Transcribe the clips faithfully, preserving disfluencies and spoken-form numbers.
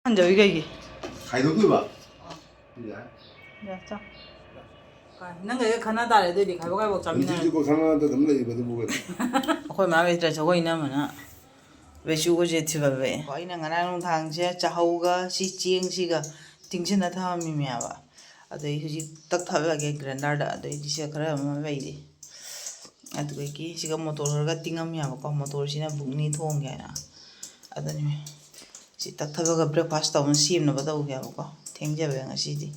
ꯍꯟꯖꯧꯏ ꯀꯩꯒꯤ? ꯈꯥꯏꯗꯣꯛꯇꯣꯏꯕ? ꯌꯥꯏ꯫ ꯌꯥ, ꯆꯥ꯫ ꯀꯥꯏ, ꯅꯪꯒ ꯑꯩꯒ ꯈꯟꯅ ꯇꯥꯔꯦ ꯑꯗꯨꯏꯗꯤ, ꯈꯥꯏꯕꯣꯛ ꯈꯥꯏꯕꯣꯛ ꯆꯥꯃꯤꯟꯅꯔꯦ꯫ ꯍꯧꯖꯤꯛꯇꯤꯀꯣ ꯈꯟꯅꯗ ꯑꯗꯨꯝ ꯂꯩꯕ ꯑꯗꯨꯕꯨ ꯀꯩꯅꯣ꯫ ꯑꯩꯈꯣꯏ ꯃꯥ ꯂꯩꯇ꯭ꯔꯁꯨ ꯑꯩꯈꯣꯏ ꯏꯅꯝꯃꯅ ꯕꯦꯆꯨꯒꯁꯦ ꯊꯤꯕꯜꯂꯛꯑꯦ꯫ ꯑꯩꯅ ꯉꯔꯥꯡ ꯅꯨꯡꯗꯥꯡꯁꯦ ꯆꯥꯍꯧꯒ ꯁꯤ ꯆꯦꯡꯁꯤꯒ ꯇꯤꯡꯁꯤꯟꯅ ꯊꯝꯃꯝꯃꯤꯃꯦꯕ꯫ ꯑꯗꯩ ꯍꯧꯖꯤꯛ ꯇꯛꯊꯠꯂꯒꯦ ꯒ꯭ꯔꯥꯏꯟꯗꯔꯗ꯫ ꯑꯗꯩꯗꯤ ꯁꯤꯗ ꯈꯔ ꯑꯃ ꯂꯩꯔꯤ꯫ ꯑꯗꯨꯗꯒꯤ ꯁꯤꯒ ꯃꯣꯇꯣꯔ ꯈꯔꯒ ꯇꯤꯡꯉꯝꯃꯦꯕꯀꯣ, ꯃꯣꯇꯣꯔꯁꯤꯅ ꯕꯨꯛꯅꯤ ꯊꯣꯡꯒꯦ ꯍꯥꯏꯅ꯫ ꯑꯗꯨꯅꯤ ꯁꯤ ꯇꯛꯊꯠꯂꯒ ꯕ꯭ꯔꯦꯛꯐꯥꯁ ꯇꯧꯅ ꯁꯦꯝꯅꯕ ꯇꯧꯒꯦꯕꯀꯣ꯫ ꯊꯦꯡꯖꯕ ꯉꯁꯤꯗꯤ꯫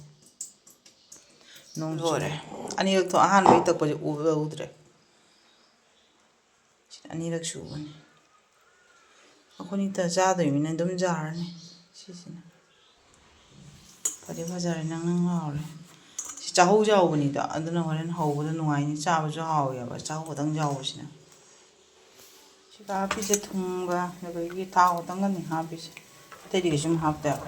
ꯅꯣꯡ ꯂꯣꯏꯔꯦ꯫ ꯑꯅꯤꯔꯛ ꯊꯣꯛ-, ꯑꯍꯥꯟꯕꯒꯤ ꯇꯛꯄꯁꯦ ꯎꯕ ꯎꯗ꯭ꯔꯦ꯫ ꯁꯤꯅ ꯑꯅꯤꯔꯛ ꯁꯨꯕꯅꯤ꯫ ꯑꯩꯈꯣꯏꯅꯤꯇ ꯆꯥꯗꯣꯏꯃꯤꯅ ꯑꯗꯨꯝ ꯌꯥꯔꯅꯤ꯫ ꯁꯤꯁꯤꯅ ꯐꯗꯤ ꯐꯖꯔꯦ, ꯅꯪ ꯅꯪ ꯂꯥꯎꯔꯦ꯫ ꯁꯤ ꯆꯥꯍꯧ ꯌꯥꯎꯕꯅꯤꯗꯣ, ꯑꯗꯨꯅ ꯍꯣꯔꯦꯟ ꯍꯧꯕꯗ ꯅꯨꯡꯉꯥꯏꯅꯤ, ꯆꯥꯕꯁꯨ ꯍꯥꯎꯋꯦꯕ ꯆꯥꯍꯧ ꯈꯛꯇꯪ ꯌꯥꯎꯕꯁꯤꯅ꯫ ꯁꯤꯗ ꯍꯥꯞꯄꯤꯁꯦ ꯊꯨꯝꯒ ꯑꯗꯒꯤ ꯊꯥꯎ ꯈꯛꯇꯪꯒꯅꯤ ꯍꯥꯞꯄꯤꯁꯦ, ꯑꯇꯩꯗꯤ ꯀꯩꯁꯨꯝ ꯍꯥꯞꯇꯦꯕ꯫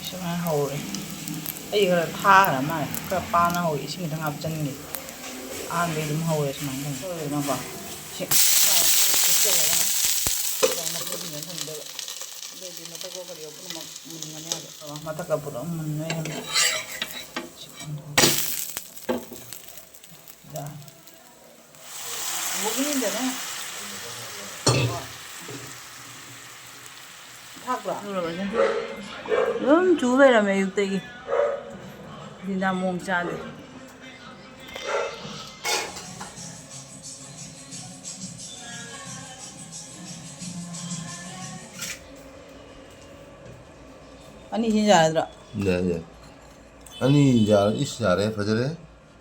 ꯁꯨꯃꯥꯏꯅ ꯍꯧꯔꯦ꯫ ꯑꯩ ꯈꯔ ꯊꯥꯈ꯭ꯔ ꯃꯥꯜꯂꯦ, ꯈꯔ ꯄꯥꯅ ꯍꯧꯔꯦ, ꯏꯁꯤꯡ ꯈꯤꯇꯪ ꯍꯥꯞꯆꯤꯟꯒꯦ꯫ ꯑꯍꯥꯟꯕꯩ ꯑꯗꯨꯝ ꯍꯧꯔꯦ ꯁꯨꯃꯥꯏꯅ ꯇꯧꯗꯅꯀꯣ꯫ ꯁꯤ ꯃꯈꯨꯝꯁꯤꯗ ꯊꯝꯗꯣꯏꯕ꯫ ꯑꯗꯨꯑꯣꯏꯗꯤ ꯃꯊꯛꯇ ꯀꯔꯤ ꯄꯨꯝꯅꯃꯛ ꯃꯨꯟꯒꯅꯤ ꯍꯥꯏꯕ꯫ ꯃꯊꯛꯇ ꯄꯨꯂꯞ ꯃꯨꯟꯗꯣꯏꯅꯦꯕ꯫ ꯁꯤ ꯀꯥꯡꯍꯧ꯫ ꯌꯥꯔꯦ꯫ ꯕꯣꯛꯅꯤꯗꯅꯦ꯫ ꯊꯥꯛꯄ꯭ꯔꯥ? ꯑꯗꯨꯝ ꯆꯨ ꯂꯩꯔꯝꯃꯦ ꯑꯌꯨꯛꯇꯒꯤ꯫ ꯗꯤꯟꯗꯥ ꯃꯑꯣꯡ ꯆꯥꯗꯦ꯫ ꯑꯅꯤꯁꯤꯅ ꯌꯥꯔꯗ꯭ꯔꯣ? ꯌꯥꯏ, ꯌꯥꯏ꯫ ꯑꯅꯤ ꯌꯥꯔ-, ꯏꯁ, ꯌꯥꯔꯦ, ꯐꯖꯔꯦ꯫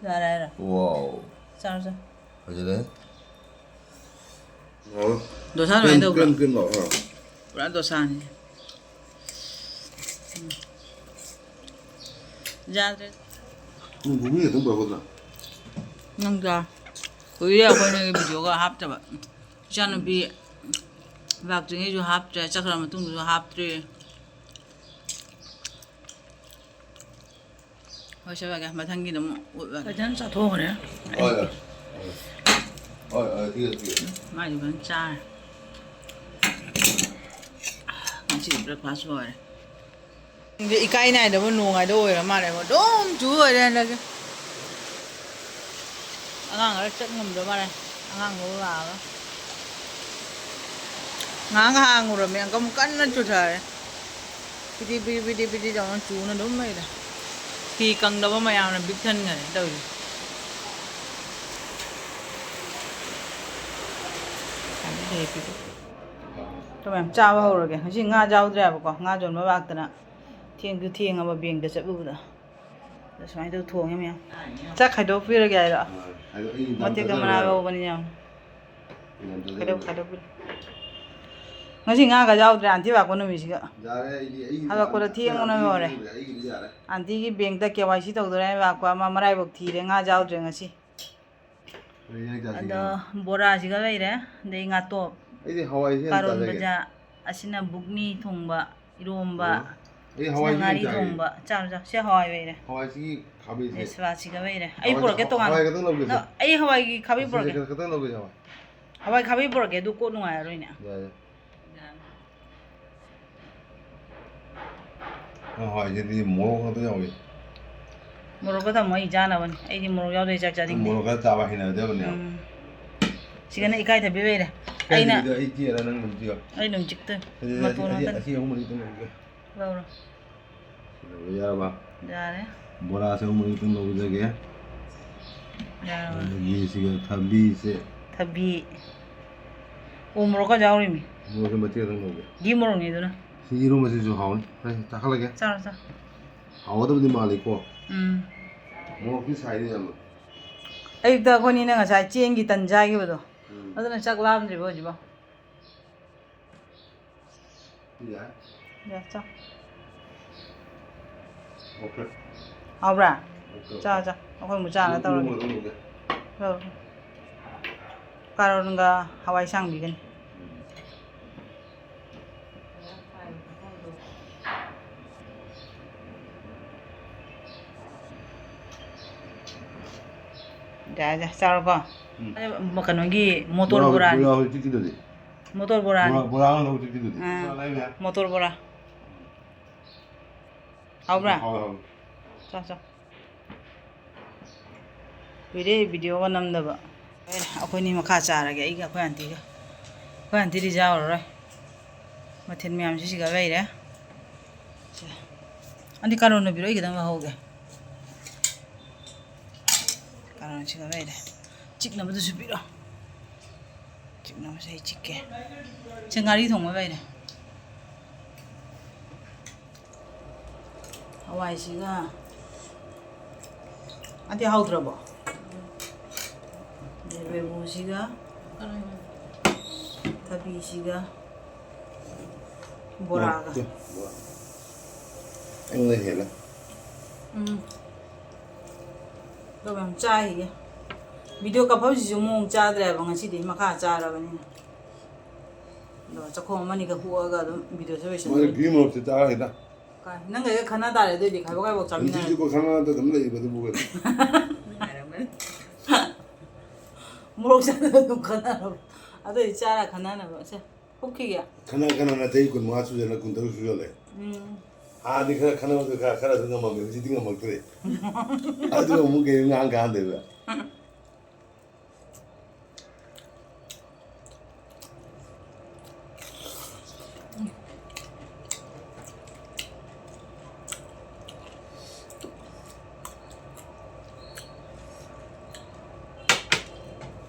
ꯌꯥꯔꯦ ꯍꯥꯏꯔꯣ? ꯋꯥꯎ꯫ ꯆꯥꯔꯣ, ꯆꯥꯔꯣ꯫ ꯐꯖꯔꯦ꯫ ꯍꯥꯎ꯫ ꯗꯣꯁꯥ ꯑꯗꯨꯃꯥꯏꯅ ꯀ꯭ꯔꯦꯝ, ꯇꯧꯕ꯭ꯔꯣ? ꯀ꯭ꯔꯦꯝ, ꯀ꯭ꯔꯦꯝ ꯂꯥꯎ, ꯍꯥ꯫ ꯄꯨꯔꯥ ꯗꯣꯁꯥꯅꯤ꯫ ꯎꯝ꯫ ꯌꯥꯗ꯭ꯔꯦ꯫ ꯎꯝ, ꯕꯨꯕꯤ ꯈꯛꯇꯪ ꯄꯨꯔꯛꯀꯗ꯭ꯔꯥ? ꯅꯪ ꯆꯥ꯫ ꯀꯨꯏꯔꯦ ꯑꯩꯈꯣꯏ ꯅꯣꯏꯒꯤ ꯚꯤꯗꯤꯑꯣꯒ ꯍꯥꯞꯇꯕ꯫ ꯏꯆꯥꯅꯨꯄꯤ ꯂꯥꯛꯇ꯭ꯔꯤꯉꯩꯁꯨ ꯍꯥꯞꯇ꯭ꯔꯦ, ꯆꯠꯈ꯭ꯔ ꯃꯇꯨꯡꯗꯁꯨ ꯍꯥꯞꯇ꯭ꯔꯤ꯫ ꯍꯣꯏ, ꯁꯦ ꯕꯥꯒꯦ, ꯃꯊꯪꯒꯤꯗ ꯑꯃꯨꯛ ꯎꯠꯂꯒꯦ꯫ ꯐꯖꯅ ꯆꯥꯊꯣꯛꯈ꯭ꯔꯦ꯫ ꯍꯣꯏ, ꯍꯣꯏ꯫ ꯍꯣꯏ, ꯍꯣꯏ, ꯊꯤꯒꯦ, ꯊꯤꯒꯦ꯫ ꯃꯥꯏꯗꯤ ꯐꯖꯅ ꯆꯥꯔꯦ꯫ ꯉꯁꯤꯗꯤ breakfast ꯂꯣꯏꯔꯦ꯫ ꯏꯀꯥꯏ ꯅꯥꯏꯗꯕ ꯅꯣꯡ ꯍꯥꯏꯗꯣ ꯑꯣꯏꯔ ꯃꯥꯜꯂꯦꯀꯣ꯫ ꯑꯗꯨꯝ ꯆꯨ ꯂꯩꯔꯦ ꯍꯟꯗꯛꯁꯦ꯫ ꯑꯉꯥꯡ ꯈꯔ ꯆꯠ ꯉꯝꯗ꯭ꯔ ꯃꯥꯜꯂꯦ꯫ ꯑꯉꯥꯡ ꯂꯧ ꯂꯥꯛꯑꯒ꯫ ꯉꯥꯏꯍꯥꯛ ꯍꯥꯡꯉꯨꯔꯝꯃꯦ, ꯑꯃꯨꯛ ꯀꯟꯅ ꯆꯨꯊꯔꯦ꯫ ꯄꯤꯗꯤ ꯄꯤꯗꯤ ꯄꯤꯗꯤ ꯄꯤꯗꯤ ꯇꯧꯅ ꯆꯨꯅ ꯑꯗꯨꯝ ꯂꯩꯔꯦ꯫ ꯐꯤ ꯀꯪꯗꯕ ꯃꯌꯥꯝꯅ ꯄꯤꯛ ꯊꯟꯈꯔꯦ ꯇꯧꯔꯤꯁꯦ꯫ ꯇꯨ ꯃꯌꯥꯝ ꯆꯥꯕ ꯍꯧꯔꯒꯦ꯫ ꯉꯁꯤ ꯉꯥ ꯌꯥꯎꯗ꯭ꯔꯦꯕꯀꯣ, ꯉꯥ ꯌꯣꯟꯕ ꯂꯥꯛꯇꯅ ꯊꯦꯡꯁꯨ ꯊꯦꯡꯉꯕ ꯕꯦꯡꯗ ꯆꯠꯂꯨꯕꯗ꯫ ꯑꯗ ꯁꯨꯃꯥꯏꯅ ꯇꯧ ꯊꯣꯡꯉꯦ ꯃꯌꯥꯝ꯫ ꯆꯥꯛ ꯈꯥꯏꯗꯣꯛꯄꯤꯔꯒꯦ ꯍꯥꯏꯔꯣ? ꯑꯥ, ꯈꯥꯏꯗꯣꯛ-, ꯑꯩ ꯌꯥꯝ ꯃꯇꯦꯛ ꯑꯃ ꯆꯥꯖꯔꯣꯏ꯫ ꯉꯥꯏꯍꯧꯕꯅꯤ ꯌꯥꯝ꯫ ꯌꯥꯝ ꯆꯥꯖꯔꯣꯏ꯫ ꯈꯥꯏꯗꯣꯛ, ꯈꯥꯏꯗꯣꯛꯄꯤꯔꯣ꯫ ꯉꯁꯤ ꯉꯥꯒ ꯌꯥꯎꯗ꯭ꯔꯦ, ꯑꯟꯇꯤ ꯂꯥꯛꯄ ꯅꯨꯃꯤꯠꯁꯤꯒ꯫ ꯌꯥꯔꯦ, ꯑꯩꯗꯤ, ꯑꯩꯒꯤꯗꯤ ꯍꯜꯂꯛꯄꯗ ꯌꯥꯔꯦ꯫ ꯊꯦꯡꯕꯅ ꯑꯩꯒꯤꯗꯤ ꯂꯣꯏꯔꯦ꯫ ꯌꯥꯔꯦ, ꯑꯩꯒꯤꯗꯤ ꯌꯥꯔꯦ꯫ ꯑꯟꯇꯤꯒꯤ ꯕꯦꯡꯇ ꯀꯦ ꯋꯥꯏ ꯁꯤ ꯇꯧꯗꯣꯔꯦ ꯍꯥꯏꯅ ꯂꯥꯛꯄ ꯑꯃ ꯃꯔꯥꯏꯕꯛ ꯊꯤꯔꯦ, ꯉꯥ ꯌꯥꯎꯗ꯭ꯔꯦ ꯉꯁꯤ꯫ ꯀꯔꯤ ꯏꯟꯖꯥꯡ ꯆꯥꯁꯤꯒꯦ? ꯑꯗꯣ ꯕꯣꯔꯥꯁꯤꯒ ꯂꯩꯔꯦ, ꯑꯗꯩ ꯉꯥꯇꯣꯞ, ꯑꯩꯗꯤ ꯍꯋꯥꯏꯁꯦ ꯌꯥꯝ ꯀꯥꯔꯣꯟ ꯆꯥꯖꯒꯦ꯫ ꯕꯖꯥ, ꯑꯁꯤꯅ ꯕꯨꯛꯅꯤ ꯊꯣꯡꯕ, ꯏꯔꯣꯝꯕ, ꯑꯣ꯫ ꯑꯩ ꯑꯁꯤꯅ ꯍꯋꯥꯏꯁꯦ ꯉꯥꯔꯤ ꯌꯥꯝ ꯆꯥꯏꯌꯦ꯫ ꯊꯣꯡꯕ꯫ ꯆꯥꯔꯣ, ꯆꯥꯔꯣ꯫ ꯁꯤ ꯍꯋꯥꯏ ꯂꯩꯔꯦ꯫ ꯍꯋꯥꯏꯁꯤꯒꯤ ꯈꯥꯃꯦꯟꯁꯦ꯫ ꯑꯩ ꯁꯂꯥꯠꯁꯤꯒ ꯂꯩꯔꯦ꯫ ꯑꯩ ꯍꯋꯥꯏ, ꯄꯨꯔꯛꯀꯦ ꯇꯣꯉꯥꯟꯅ꯫ ꯍꯋꯥꯏ ꯈꯛꯇꯪ ꯂꯧꯒꯦꯁꯦ꯫ ꯅꯣ, ꯑꯩ ꯍꯋꯥꯏꯒꯤ ꯈꯥꯕꯩ ꯁꯤꯁꯦ ꯄꯨꯔꯛꯀꯦ꯫ ꯈꯛꯇꯪ ꯂꯧꯒꯦꯁꯦ ꯍꯋꯥꯏ꯫ ꯍꯋꯥꯏ ꯈꯥꯕꯩ ꯄꯨꯔꯛꯀꯦ, ꯑꯗꯨ ꯀꯣꯛ ꯅꯨꯡꯉꯥꯏꯔꯔꯣꯏꯅꯦ꯫ ꯌꯥꯏ, ꯌꯥꯏ꯫ ꯅꯪ ꯍꯋꯥꯏꯁꯤꯗꯤ ꯃꯣꯔꯣꯛ ꯉꯥꯛꯇ ꯌꯥꯎꯏ꯫ ꯃꯣꯔꯣꯛꯀ ꯊꯝꯃꯣ, ꯑꯩ ꯆꯥꯅꯕꯅꯤ꯫ ꯑꯩꯗꯤ ꯃꯣꯔꯣꯛ ꯌꯥꯎꯗ꯭ꯔꯗꯤ ꯆꯥꯛ ꯆꯥꯅꯤꯡꯗꯦ꯫ ꯃꯣꯔꯣꯛ ꯈꯔ ꯆꯥꯕ ꯍꯩꯅꯗꯕꯅꯦꯕ꯫ ꯎꯝ꯫ ꯁꯤꯒꯅ ꯏꯀꯥꯏꯊꯕꯤ ꯂꯩꯔꯦ꯫ ꯏꯀꯥꯏꯊꯕꯤꯗꯣ ꯑꯩꯅ ꯑꯩ ꯆꯤꯛꯑꯦꯔꯥ ꯅꯪ ꯑꯗꯨꯝ ꯆꯤꯛꯑꯣ? ꯑꯩ ꯑꯗꯨꯝ ꯆꯤꯛꯇꯣꯏꯅꯤ꯫ ꯑꯗꯨꯗꯤ ꯃꯇꯣꯟ ꯑꯁꯤ, ꯉꯥꯛꯇꯅꯤ꯫ ꯑꯁꯤ ꯑꯍꯨꯝ ꯃꯔꯤꯇꯪ ꯂꯧꯒꯦ꯫ ꯂꯧꯔꯣ꯫ ꯁꯤ ꯂꯧꯕ ꯌꯥꯔꯕ? ꯌꯥꯔꯦ꯫ ꯕꯣꯔꯥꯁꯦ ꯑꯍꯨꯝ ꯃꯔꯤꯇꯪ ꯂꯧꯖꯒꯦ꯫ ꯌꯥꯔꯕ꯫ ꯑꯗꯒꯤ ꯁꯤꯒ ꯊꯕꯤꯁꯦ꯫ ꯊꯕꯤ꯫ ꯎ ꯃꯣꯔꯣꯛꯀ ꯌꯥꯎꯔꯤꯃꯤ꯫ ꯃꯣꯔꯣꯛꯁꯦ ꯃꯇꯦꯛ ꯑꯃꯇꯪ ꯂꯧꯒꯦ꯫ ꯘꯤ ꯃꯣꯔꯣꯛꯅꯤ ꯑꯗꯨꯅ꯫ ꯁꯤ ꯏꯔꯣꯝꯕꯁꯤꯁꯨ ꯍꯥꯎꯅꯤ꯫ ꯍꯣꯔꯦꯟ ꯆꯥꯈꯠꯂꯒꯦ꯫ ꯆꯥꯔꯣ, ꯆꯥꯔꯣ꯫ ꯍꯥꯎꯒꯗꯕꯗꯤ ꯃꯥꯜꯂꯤꯀꯣ꯫ ꯎꯝ꯫ ꯃꯣꯔꯣꯛꯇꯤ ꯁꯥꯏꯅꯦ ꯌꯥꯝꯅ꯫ ꯑꯌꯨꯛꯇ ꯑꯩꯈꯣꯏꯅꯤꯅ ꯉꯁꯥꯏ ꯆꯦꯡꯒꯤ ꯇꯟ ꯆꯥꯈꯤꯕꯗꯣ꯫ ꯎꯝ꯫ ꯑꯗꯨꯅ ꯆꯥꯛ ꯂꯥꯝꯗ꯭ꯔꯤꯕꯣ ꯍꯧꯖꯤꯛꯐꯥꯎ? ꯌꯥꯏ꯫ ꯌꯥꯏ, ꯆꯥꯎ꯫ ꯑꯣꯀꯦ꯫ ꯍꯥꯎꯕ꯭ꯔꯥ? ꯑꯣꯀꯦ, ꯆꯥ, ꯑꯣꯀꯦ꯫ ꯆꯥ꯫ ꯑꯩꯈꯣꯏ ꯑꯃꯨꯛ ꯆꯥꯅ ꯇꯧꯔꯒꯦ꯫ ꯏꯔꯣꯝꯕ ꯑꯗꯨꯝ ꯂꯧꯒꯦ꯫ ꯂꯧꯔꯣ꯫ ꯀꯥꯔꯣꯟꯒ ꯍꯋꯥꯏ ꯑꯁꯥꯡꯕꯤꯒꯅꯤ꯫ ꯎꯝ꯫ ꯌꯥꯔꯦ, ꯌꯥꯔꯦ, ꯆꯥꯔꯣꯀꯣ꯫ ꯎꯝ꯫ ꯀꯩꯅꯣꯒꯤ ꯃꯣꯇꯣꯔ ꯕꯣꯔꯥ ꯍꯧꯖꯤꯛ ꯕꯣꯔꯥꯅꯤ꯫ ꯕꯣꯔꯥ ꯍꯧꯖꯤꯛ ꯆꯤꯛꯈꯤꯗꯨꯗꯤ꯫ ꯃꯣꯇꯣꯔ ꯕꯣꯔꯥꯅꯤ꯫ ꯕꯣꯔꯥ, ꯕꯣꯔꯥ ꯑꯃ ꯍꯧꯖꯤꯛ ꯆꯤꯛꯈꯤꯗꯨꯗꯤ꯫ ꯑꯥ, ꯕꯣꯔꯥ ꯂꯩꯔꯦ꯫ ꯃꯣꯇꯣꯔ ꯕꯣꯔꯥ꯫ ꯍꯥꯎꯕ꯭ꯔꯥ? ꯍꯥꯎꯋꯦ, ꯍꯥꯎꯋꯦ꯫ ꯆꯥ, ꯆꯥ꯫ ꯀꯨꯏꯔꯦ ꯚꯤꯗꯤꯑꯣꯒ ꯅꯝꯗꯕ꯫ ꯑꯩꯈꯣꯏꯅꯤ ꯃꯈꯥ ꯆꯥꯔꯒꯦ, ꯑꯩꯒ ꯑꯩꯈꯣꯏ ꯑꯟꯇꯤꯒ꯫ ꯑꯩꯈꯣꯏ ꯑꯟꯇꯤꯗꯤ ꯆꯥꯔꯔꯣꯏ꯫ ꯃꯊꯦꯜ ꯃꯌꯥꯝꯁꯤ ꯁꯤꯒ ꯂꯩꯔꯦ꯫ ꯁꯦ꯫ ꯑꯟꯇꯤ, ꯀꯥꯔꯣꯟꯅ ꯄꯤꯔꯛꯑꯣ, ꯑꯩ ꯈꯤꯇꯪ ꯂꯧꯍꯧꯒꯦ꯫ ꯀꯥꯔꯣꯟꯁꯤꯒ ꯂꯩꯔꯦ꯫ ꯆꯤꯛꯅꯕꯗꯨꯁꯨ ꯄꯤꯔꯛꯑꯣ꯫ ꯆꯤꯛꯅꯕꯁꯦ ꯑꯩ ꯆꯤꯛꯀꯦ꯫ ꯁꯦ, ꯉꯥꯔꯤ ꯊꯣꯡꯕ ꯂꯩꯔꯦ꯫ ꯍꯋꯥꯏꯁꯤꯒ꯫ ꯑꯗꯤ ꯍꯧꯗ꯭ꯔꯕꯣ? ꯂꯦꯕꯨꯁꯤꯒ, ꯊꯕꯤꯁꯤꯒ, ꯕꯣꯔꯥꯒ꯫ ꯅꯠꯇꯦ, ꯕꯣꯔꯥ꯫ ꯑꯩꯉꯣꯟꯗ ꯍꯦꯜꯂꯦ꯫ ꯎꯝ꯫ ꯑꯗꯨꯒ ꯌꯥꯝ ꯆꯥꯏꯌꯦ꯫ ꯚꯤꯗꯤꯑꯣ ꯀꯞꯐꯝꯁꯤꯁꯨ ꯃꯑꯣꯡ ꯆꯥꯗ꯭ꯔꯦꯕ ꯉꯁꯤꯗꯤ, ꯃꯈꯥ ꯆꯥꯔꯕꯅꯤꯅ꯫ ꯑꯗꯣ ꯆꯥꯛꯈꯣꯝ ꯑꯃꯅꯤꯒ ꯍꯨꯛꯑꯒ ꯑꯗꯨꯝ ꯚꯤꯗꯤꯑꯣꯁꯦ ꯃꯣꯏ ꯂꯣꯏꯁꯤꯟꯗꯣꯏꯅꯤ꯫ ꯒ꯭ꯔꯤꯟ ꯃꯣꯔꯣꯛꯁꯦ ꯆꯥꯔ ꯍꯦꯛꯇ꯫ ꯀꯥꯏ, ꯅꯪꯒ ꯑꯩꯒ ꯈꯟꯅ ꯇꯥꯔꯦ ꯑꯗꯨꯑꯣꯏꯗꯤ, ꯈꯥꯏꯕꯣꯛ ꯈꯥꯏꯕꯣꯛ ꯆꯥꯃꯤꯟꯅꯔꯦ꯫ ꯄꯨꯟꯁꯤꯁꯤꯕꯨ ꯈꯟꯅꯗ ꯑꯗꯨꯝ ꯂꯩꯕꯗꯨꯕꯨ ꯀꯩꯅꯣ? ꯅꯨꯡꯉꯥꯏꯔꯝꯒꯅꯤ꯫ ꯃꯣꯔꯣꯛ ꯆꯥꯗꯕ ꯑꯗꯨꯝ ꯈꯟꯅꯔꯕ꯫ ꯑꯗꯨꯑꯣꯏꯗꯤ ꯆꯥꯔ ꯈꯟꯅꯅꯕ꯫ ꯁꯦ, ꯍꯨꯛꯈꯤꯒꯦ꯫ ꯈꯟꯅ ꯈꯟꯅꯅ ꯆꯍꯤ ꯀꯨꯟꯃꯉꯥ ꯁꯨꯖꯜꯂꯦ, ꯀꯨꯟꯇꯔꯨꯛ ꯁꯨꯖꯜꯂꯦ꯫ ꯎꯝ꯫ ꯍꯥꯟꯅꯗꯤ ꯈꯔ ꯈꯟꯅꯕꯗ ꯈꯔ, ꯈꯔꯁꯨ ꯉꯝꯃꯝꯃꯦ, ꯍꯧꯖꯤꯛꯇꯤ ꯉꯝꯃꯛꯇ꯭ꯔꯦ꯫ ꯑꯗꯨꯒ ꯑꯃꯨꯛ ꯀꯩꯅꯣ ꯉꯥꯡ ꯀꯥꯟꯗꯦꯕ꯫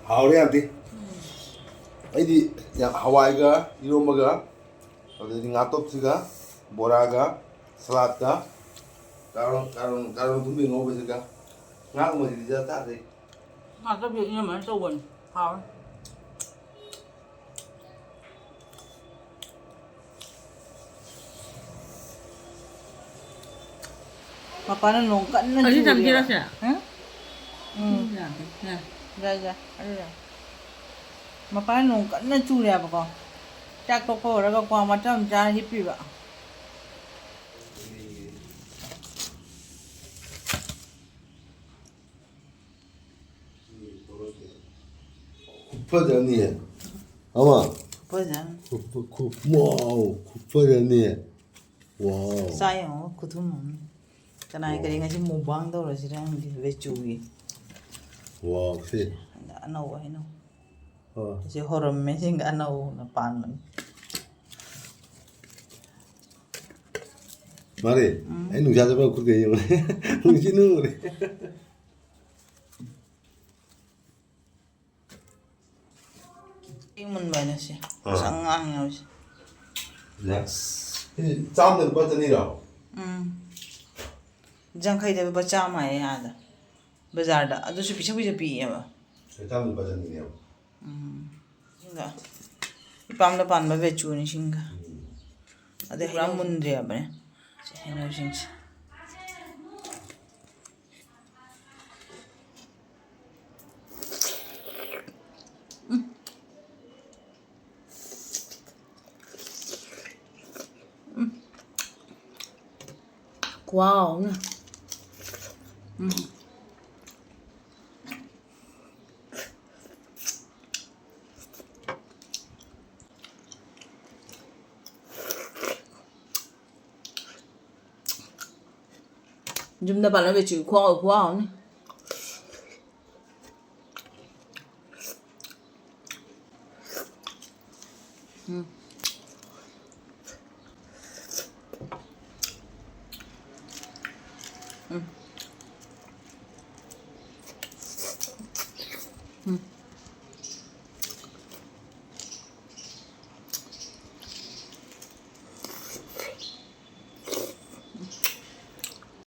ꯍꯥꯎꯔꯦ ꯌꯥꯝꯗꯤ꯫ ꯑꯩꯗꯤ ꯌꯥꯝ ꯍꯋꯥꯏꯒ, ꯏꯔꯣꯝꯕꯒ, ꯑꯗꯩꯗꯤ ꯉꯥꯇꯣꯛꯁꯤꯒ, ꯕꯣꯔꯥꯒ, ꯁꯂꯥꯠꯀ, ꯀꯥꯔꯣꯟ, ꯀꯥꯔꯣꯟ, ꯀꯥꯔꯣꯟ ꯑꯊꯨꯝꯕꯤ ꯉꯧꯕꯁꯤꯒ, ꯉꯥ ꯊꯣꯡꯕꯁꯤꯗꯤ ꯆꯥ ꯆꯥꯗꯦ꯫ ꯉꯥꯇꯣꯛꯁꯤ ꯏꯅꯝꯃꯅ ꯇꯧꯕꯅꯤ꯫ ꯍꯥꯎꯋꯦ꯫ ꯃꯄꯥꯅ ꯅꯣꯡ ꯀꯟꯅ ꯑꯁꯤ ꯆꯨꯔꯦꯕ꯫ ꯊꯝꯁꯤꯔꯣ ꯁꯦ? ꯍꯥ? ꯎꯝ꯫ ꯌꯥꯗꯦ꯫ ꯌꯥꯏ, ꯌꯥꯏ꯫ ꯑꯗꯨ ꯌꯥꯏ꯫ ꯃꯄꯥꯅ ꯅꯣꯡ ꯀꯟꯅ ꯆꯨꯔꯦꯕꯀꯣ꯫ ꯆꯥꯛ ꯇꯣꯛꯄ ꯂꯣꯏꯔꯒ ꯀ꯭ꯋꯥ ꯃꯇꯞ ꯑꯃ ꯆꯥꯔ ꯍꯤꯞꯄꯤꯕ꯫ ꯐꯖꯅꯤꯌꯦ꯫ ꯑꯃ꯫ ꯐꯖꯅ꯫ ꯈꯨ- ꯈꯨ- ꯈꯨ- ꯋꯥꯎ, ꯈꯨꯐꯖꯅꯤꯌꯦ꯫ ꯋꯥꯎ꯫ ꯆꯥ ꯌꯦꯡꯉꯣ, ꯈꯨꯊꯨꯝ ꯑꯃ꯫ ꯀꯅꯥꯏ ꯀꯔꯤ ꯉꯁꯤ mukbang ꯇꯧꯔꯁꯤꯔ ꯈꯪꯗꯦ, ꯕꯦꯆꯨꯒꯤ꯫ ꯋꯥꯎ, ꯁꯤ꯫ ꯑꯅꯧꯕ ꯍꯩꯅꯧ꯫ ꯑꯥ꯫ ꯁꯤ ꯍꯧꯔꯝꯃꯦ, ꯁꯤꯡꯒ ꯑꯅꯧꯕꯅ ꯄꯥꯟꯕꯅꯤ꯫ ꯃꯥꯔꯦ, ꯑꯩ ꯅꯨꯡꯁꯥ ꯆꯠꯄ ꯈꯨꯠꯀ ꯌꯦꯡꯉꯨꯅꯦ꯫ ꯅꯨꯡꯁꯤ ꯅꯨꯡꯉꯨꯔꯦ꯫ ꯆꯦꯡ ꯃꯨꯟꯕ ꯍꯥꯏꯅ ꯁꯤ꯫ ꯑꯥ꯫ ꯑꯉꯥꯡ ꯌꯥꯎꯔꯤꯁꯦ꯫ ꯅꯦꯛꯁ꯫ ꯁꯤ ꯆꯥꯝꯗ ꯂꯨꯄꯥ ꯆꯅꯤꯔꯣ? ꯎꯝ꯫ ꯌꯥꯡꯈꯩꯗ ꯂꯨꯄꯥ ꯆꯥꯝꯃ ꯍꯥꯏꯌꯦ ꯑꯥꯗ꯫ ꯕꯖꯥꯔꯗ꯫ ꯑꯗꯨꯁꯨ ꯄꯤꯁꯛ ꯄꯤꯁꯛ ꯄꯤꯛꯑꯦꯕ꯫ ꯁꯤ ꯆꯥꯝꯗ ꯂꯨꯄꯥ ꯆꯅꯤꯅꯦꯕ꯫ ꯎꯝ꯫ ꯁꯤꯡꯒ꯫ ꯏꯄꯥꯝꯗ ꯄꯥꯟꯕ ꯕꯦꯆꯨꯅꯤ ꯁꯤꯡꯒ꯫ ꯎꯝ꯫ ꯑꯗꯩ ꯄꯨꯔꯥ ꯃꯨꯟꯗ꯭ꯔꯤꯕꯅꯦ꯫ ꯁꯤ ꯍꯩꯅꯧꯁꯤꯡꯁꯦ꯫ ꯎꯝ꯫ ꯎꯝ꯫ ꯈꯨꯍꯥꯎ ꯑꯃ꯫ ꯎꯝ꯫ ꯌꯨꯝꯗ ꯄꯥꯜꯂ ꯕꯦꯆꯨ ꯈꯨꯍꯥꯎ, ꯈꯨꯍꯥꯎ ꯑꯃꯅꯤ꯫ ꯎꯝ꯫ ꯎꯝ꯫ ꯎꯝ꯫